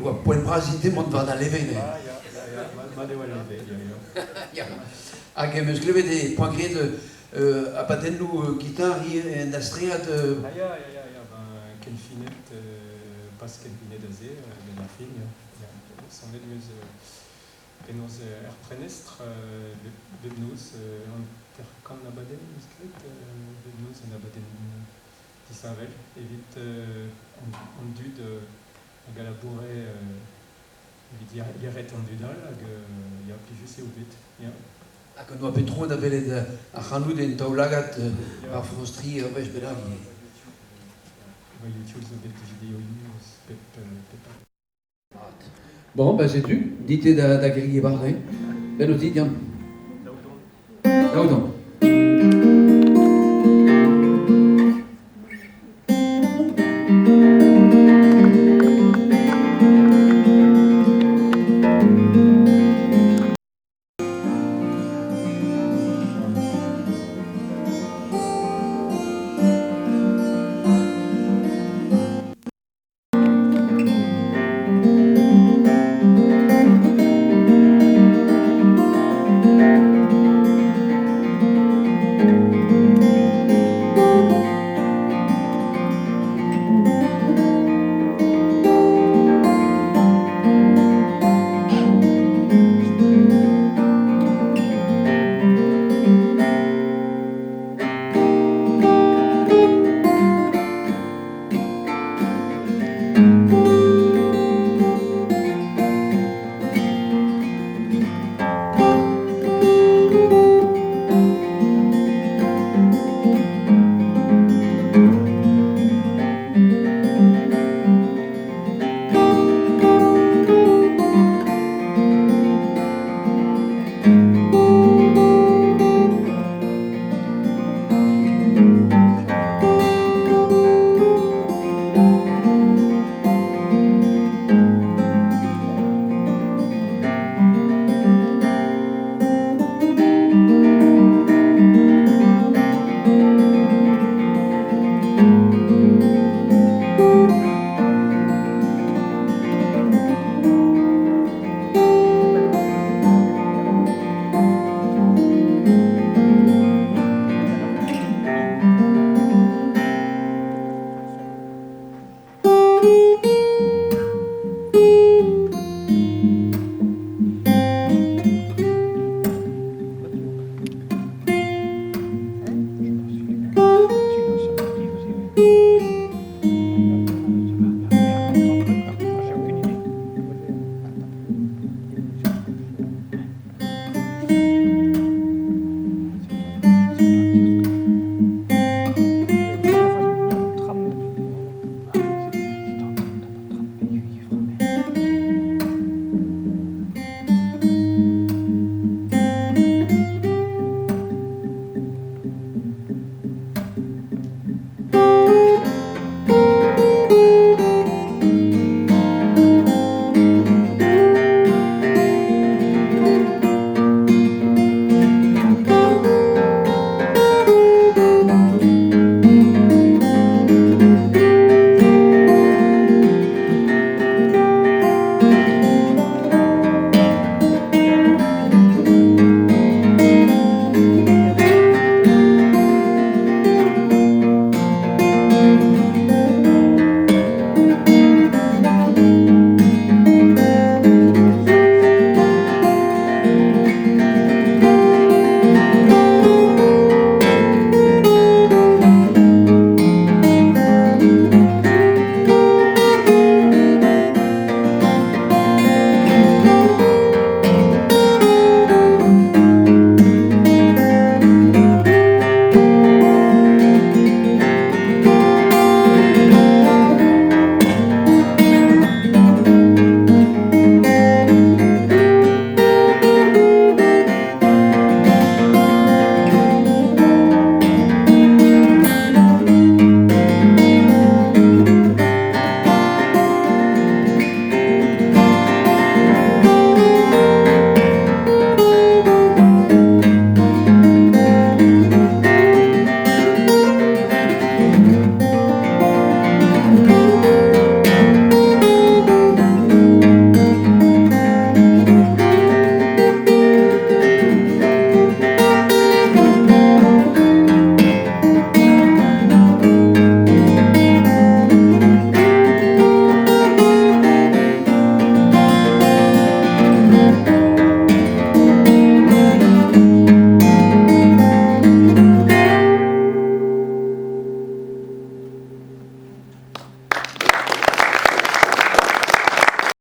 oa poent bras dit mont war da leve neuze. Ah ya, ya, ya, mat eo al leve, ya, ya. Ya. Hag em eus klevet e poa graet abadennoù gitar ivez en astread. Ah ya, ya, ya, ya, ben kenfinet, pas kenfinet aze, benn ar fin, ya. Ya, sonet 'm eus penaos er prenestr bep noz, 50 abadenn 'm eus graet, bep noz un abadenn disheñvel evit an dud hag a laboure evit yec'hed an dud all hag ya, plijus eo bet, ya. Hag on oa bet tro da welet ac'hanout en daoulagad ar Frañs Tri ur wech bennak ivez. War YouTube zo bet videoioù eus pep pep Bon, ben setu, dit-te da, da grier war-se. Benn dit, Yann. Daoudon.